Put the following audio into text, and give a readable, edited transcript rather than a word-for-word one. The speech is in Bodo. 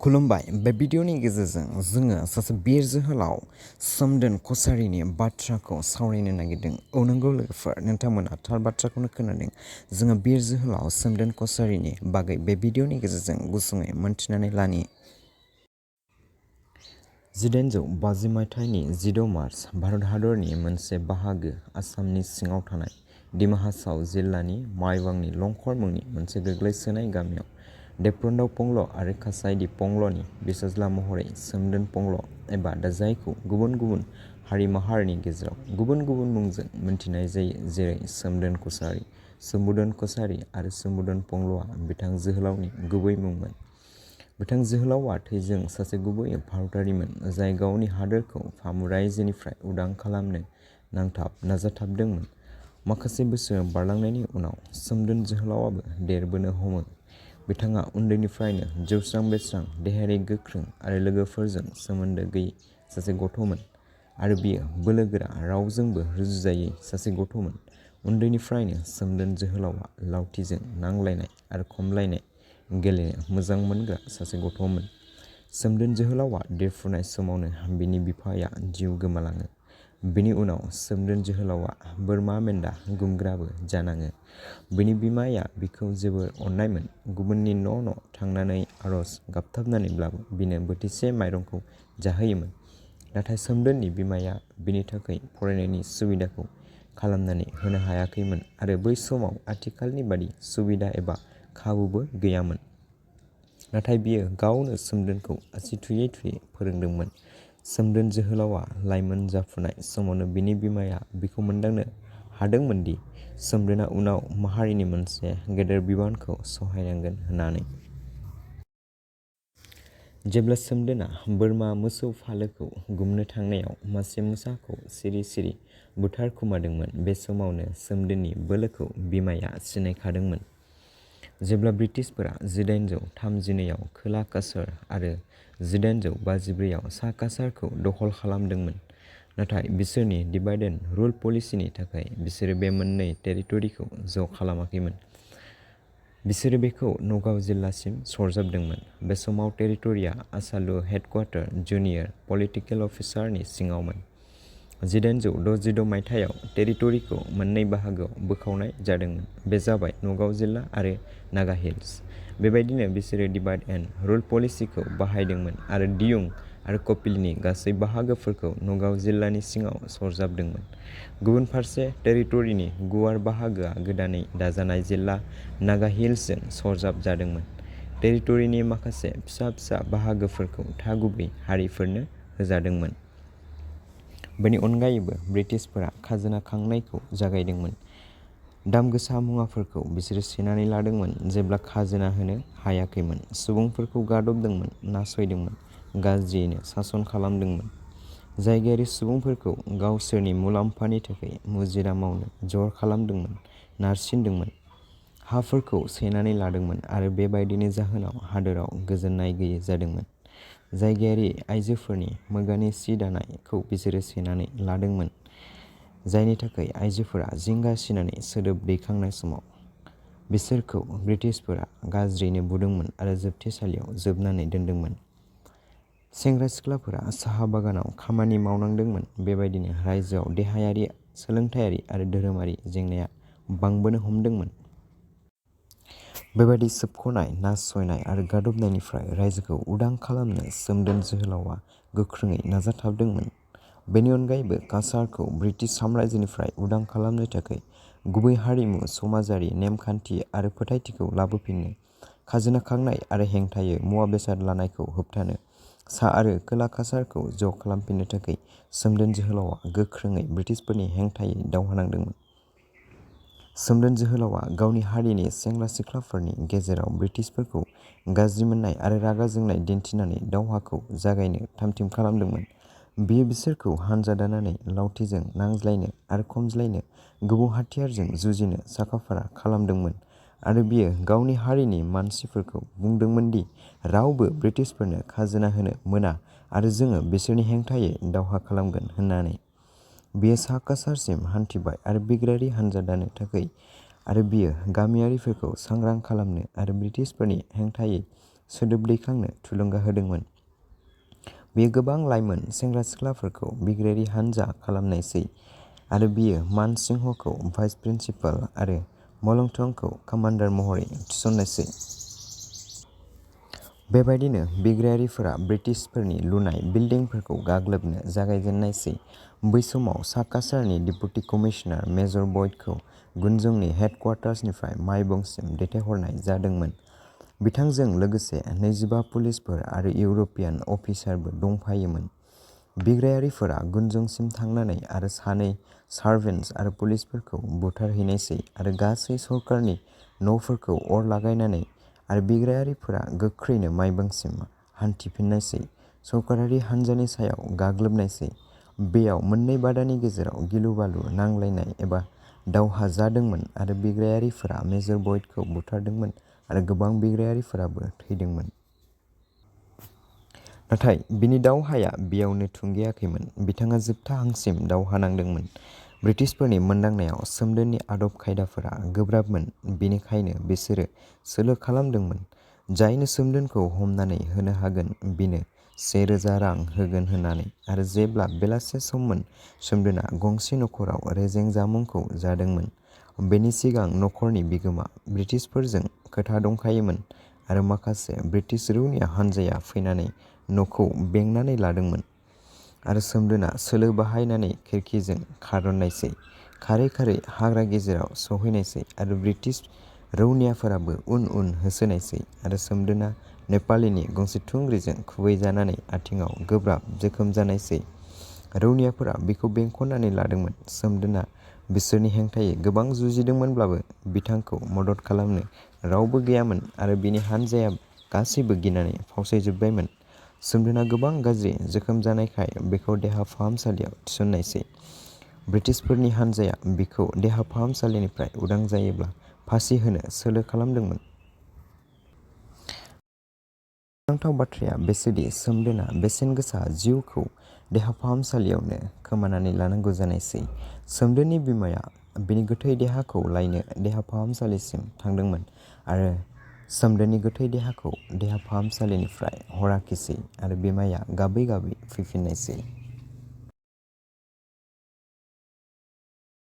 खुलुमबाय। बे भिडिअनि गेजेरजों जोङो सासे बिर जोहोलाव सोमदोन कसारिनि बाथ्राखौ सावरायनो नागिरदों। औ नंगौ लोगोफोर, नोंथांमोना थार बाथ्राखौनो खोनादों। जोङो बिर जोहोलाव सोमदोन कसारिनि बागै बे भिडिअनि गेजेरजों गुसुङै मोनथिनानै लानि। 1850 मायथाइनि 16 मार्च भारत हादरनि मोनसे बाहागो आसामनि सिङाव थानाय डिमा हासाव जिल्लानि माइबांनि लंखर मुंनि मोनसे गोग्लैसोनाय गामियाव देप्रन्दाव phonglo आरो कासाइदि phongloनि बिसाज्ला महरै सोमदोन phonglo एबा दा जायखौ गुबुन गुबुन हारि माहारिनि गेजेराव गुबुन गुबुन मुंजों मिन्थिनाय जायो, जेरै सोमदोन कसारि, swmdwn कसारि आरो swmdwn phongloआ बिथां जोहोलावनि गुबै मुंमोन। बिथां जोहोलावआ थैजों सासे गुबै भारतारिमोन जाय गावनि हादोरखौ फामु रायजोनिफ्राय उदां खालामनो नांथाब नाजाथाबदोंमोन। माखासे बोसोर बारलांनायनि उनाव सोमदोन जोहोलावाबो देरबोनो हमो। बिथाङा उन्दैनिफ्रायनो जौस्रां बेस्रां, देहायारि गोख्रों आरो लोगोफोरजों सोमोन्दो गैयै सासे गथ'मोन आरो बियो बोलोगोरा, रावजोंबो रुजुजायै सासे गथ'मोन। उन्दैनिफ्रायनो सोमदोन जोहोलावआ लावथिजों नांलायनाय आरो खमलायनाय गेलेनो मोजां मोनग्रा सासे गथ'मोन। सोमदोन जोहोलावआ देरफुनाय समावनो बिनि बिफाया जिउ गोमालाङो। बिनि उनाव सोमदोन जोहोलावआ बोरमा मेन्दा गुमग्राबो जानाङो। बिनि बिमाया बिखौ जोबोर अननायमोन। गुबुननि न' थांनानै आरज गाबथाबनानैब्लाबो बिनो बोथिसे माइरंखौ जाहोयोमोन। नाथाय सोमदोननि बिमाया बिनि थाखाय फरायनायनि सुबिदाखौ खालामनानै होनो हायाखैमोन आरो बै समाव आथिखालनि बादि सुबिदा एबा खाबुबो गैयामोन। नाथाय बियो गावनो सोमदोनखौ आसि थुयै थुयै फोरोंदोंमोन। सोमदोन जोहोलावआ लाइमोन जाफुनाय समावनो बिनि बिमाया बिखौ मोनदांनो हादोंमोन दि सोमदोनआ उनाव माहारिनि मोनसे गेदेर बिबानखौ सहायनांगोन होननानै। जेब्ला सोमदोनआ बोरमा मोसौ फालोखौ गुमनो थांनायाव मासे मोसाखौ सिरि सिरि बुथारखुमादोंमोन, बे समावनो सोमदोननि बोलोखौ बिमाया सिनायखादोंमन। जेब्ला ब्रिटिशफोरा 1832 आव खोला काछार आरो 1854 आव सा काछारखौ दखल खालामदोंमोन, नाथाय बिसोरनि डिवाइड एन्ड रुल पलिसिनि थाखाय बिसोरो बे मोननै टेरिटरिखौ ज' खालामाखैमोन। बिसोरो बेखौ नगाव जिल्लासिम सरजाबदोंमोन। बे समाव टेरिटरिया आसालु हेडक्वार्टार जुनियर पलिटिकेल अफिसारनि सिङावमोन। 1866 मायथाइयाव टेरिटरिखौ मोननै बाहागोआव बोखावनाय जादोंमोन। बे जाबाय नगाव जिल्ला आरो नागा हिल्स। बेबायदिनो बिसोरो डिवाइड एन्ड रुल पलिसिखौ बाहायदोंमोन आरो दियुं आरो कपिलनि गासै बाहागोफोरखौ नगाव जिल्लानि सिङाव सरजाबदोंमोन। गुबुन फारसे टेरिटरिनि गुवार बाहागोआ गोदानै दाजानाय जिल्ला नागा हिल्सजों सरजाब जादोंमोन। टेरिटरिनि माखासे फिसा फिसा बाहागोफोरखौ थागुबै हारिफोरनो होजादोंमोन। बेनि अनगायैबो ब्रिटिशफोरा खाजोना खांनायखौ जागायदोंमोन। दामगोसा मुवाफोरखौ बिसोरो सेनानै लादोंमोन जेब्ला खाजोना होनो हायाखैमोन। सुबुंफोरखौ गादबदोंमोन, नासयदोंमोन, गाज्रियैनो सासन खालामदोंमोन। जायगायारि सुबुंफोरखौ गावसोरनि मुलाम्फानि थाखाय मुजिरा मावनो जर खालामदोंमोन, नारसिनदोंमोन, हाफोरखौ सेनानै लादोंमोन आरो बेबायदिनि जाहोनाव हादोराव गोजोननाय गैयै जादोंमोन। जायगायारि आइजोफोरनि मुगानि सि दानायखौ बिसोरो सेनानै लादोंमोन, जायनि थाखाय आइजोफोरा जिंगा सिनानै सोदोब दैखांनाय समाव बिसोरखौ ब्रिटिशफोरा गाज्रियैनो बुदोंमोन आरो जोबथेसालियाव जोबनानै दोनदोंमोन। सेंग्रा सिख्लाफोरा साहा बागानाव खामानि मावनांदोंमोन। बेबायदिनो रायजोआव देहायारि, सोलोंथायारि आरो धोरोमारि जेंनाया बांबोनो हमदोंमोन। बेबादि सोबख'नाय, नासयनाय आरो गादबनायनिफ्राय रायजोखौ उदां खालामनो सोमदोन जोहोलावआ गोख्रोङै नाजाथाबदोंमोन। बेनि अनगायैबो काछारखौ ब्रिटिश साम्रायजोनिफ्राय उदां खालामनो थाखाय गुबै हारिमु, समाजारि नेमखान्थि आरो फोथायथिखौ लाबोफिननो, खाजोना खांनाय आरो हेंथायै मुवा बेसाद लानायखौ होबथानो, सा आरो खोला काछारखौ ज' खालामफिननो थाखाय सोमदोन जोहोलावआ गोख्रोङै ब्रिटिशफोरनि हेंथायै दावहा नांदोंमोन। सोमदोन जोहोलावआ गावनि हारिनि सेंग्रा सिख्लाफोरनि गेजेराव ब्रिटिशफोरखौ गाज्रि मोननाय आरो रागा जोंनाय दिन्थिनानै दावहाखौ जागायनो थामथिम खालामदोंमोन। बियो बिसोरखौ हानजा दानानै लावथिजों नांज्लायनो आरो खमज्लायनो, गुबुन हाथियारजों जुजिनो साखाफारा खालामदोंमोन आरो बियो गावनि हारिनि मानसिफोरखौ बुंदोंमोन दि रावबो ब्रिटिशफोरनो खाजोना होनो मोना आरो जोङो बिसोरनि हेंथायै दावहा खालामगोन होननानै। बियो सा काछारसिम हान्थिबाय आरो बिग्रायारि हानजा दानो थाखाय आरो बियो गामियारिफोरखौ सांग्रां खालामनो आरो ब्रिटिशफोरनि हेंथायै सोदोब दैखांनो थुलुंगा होदोंमोन। बेयो गोबां लाइमोन सेंग्रा सिख्लाफोरखौ बिग्रायारि हानजा खालामनायसै आरो बियो मानसिंहखौ भाइस प्रिन्सिपाल आरो मलंथंखौ कामान्डार महरै थिसननायसै। बेबायदिनो बिग्रायारिफोरा ब्रिटिशफोरनि लुनाय बिल्डिंफोरखौ गाग्लोबनो जागायजेननायसै। बै समाव सा काछारनि डिप्युटि कमिशनार मेजर बयडखौ गुनजंनि हेडक्वार्टार्सनिफ्राय माइबंसिम दैथायहरनाय जादोंमोन। बिथांजों लोगोसे 25 पुलिसफोर आरो इउर'पियान अफिसारबो दंफायोमोन। बिग्रायारिफोरा गुनजंसिम थांनानै आरो 2 सार्भेन्ट्स आरो पुलिसफोरखौ बुथारहैनायसै आरो गासै सरकारनि न'फोरखौ अर लागायनानै आरो बिग्रायारिफोरा गोख्रैनो माइबंसिम हान्थिफिननायसै। सरकारारि हानजानि सायाव गाग्लोबनायसै। बेयाव मोननै बादानि गेजेराव गिलु-बालु नांलायनाय एबा दावहा जादोंमोन आरो बिग्रायारिफोरा मेजर बयडखौ बुथारदोंमोन आरो गोबां बिग्रायारिफोराबो थैदोंमोन। नाथाय बिनि दावहाया बेयावनो थुंगेयाखैमोन। बिथाङा जोबथा हांसिम दावहा नांदोंमोन। ब्रिटिशफोरनि मोनदांनायाव सोमदोननि आदब खायदाफोरा गोब्राबमोन, बेनिखायनो बिसोरो सोलो खालामदोंमोन। जायनो सोमदोनखौ हमनानै होनो हागोन बिनो 1000 रां होगोन होननानै आरो जेब्ला बेलासे सममोन सोमदोनआ गंसे नखराव रेजें जामुंखौ जादोंमोन। बेनि सिगां नखरनि बिगोमा ब्रिटिशफोरजों खोथा दंखायोमोन आरो माखासे ब्रिटिश रौनिया हानजाया फैनानै न'खौ बेंनानै लादोंमोन आरो सोमदोनआ सोलो बाहायनानै खिरखिजों खारननायसै। खारै खारै हाग्रा गेजेराव सौहैनायसै आरो ब्रिटिश रौनियाफोराबो उन उन होसोनायसै आरो सोमदोनआ नेपालिनि गंसे थुंग्रिजों खुबैजानानै आथिंआव गोब्राब जोखोम जानायसै। रौनियाफोरा बिखौ बेंखननानै लादोंमोन। सोमदोनआ बिसोरनि हेंथायै गोबां जुजिदोंमोनब्लाबो बिथांखौ मदद खालामनो रावबो गैयामोन आरो बिनि हानजाया गासैबो गिनानै फावसायजोब्बायमोन। सोमदोनआ गोबां गाज्रि जोखोम जानायखाय बेखौ देहा फाहामसालियाव थिसननायसै। ब्रिटिशफोरनि हानजाया बिखौ देहा फाहामसालिनिफ्राय उदां जायोब्ला फासि होनो सोलो खालामदोंमोन। सोमोनांथाव बाथ्राया बेसोदि सोमदोनआ बेसेनगोसा जिउखौ देहा फाहामसालियावनो खोमानानै लानांगौ जानायसै। सोमदोननि बिमाया बिनि गोथै देहाखौ लायनो देहा फाहामसालिसिम थांदोंमोन आरो सोमदोननि गोथै देहाखौ देहा फाहामसालिनिफ्राय हराखिसै आरो बिमाया गाबै गाबै फैफिननायसै।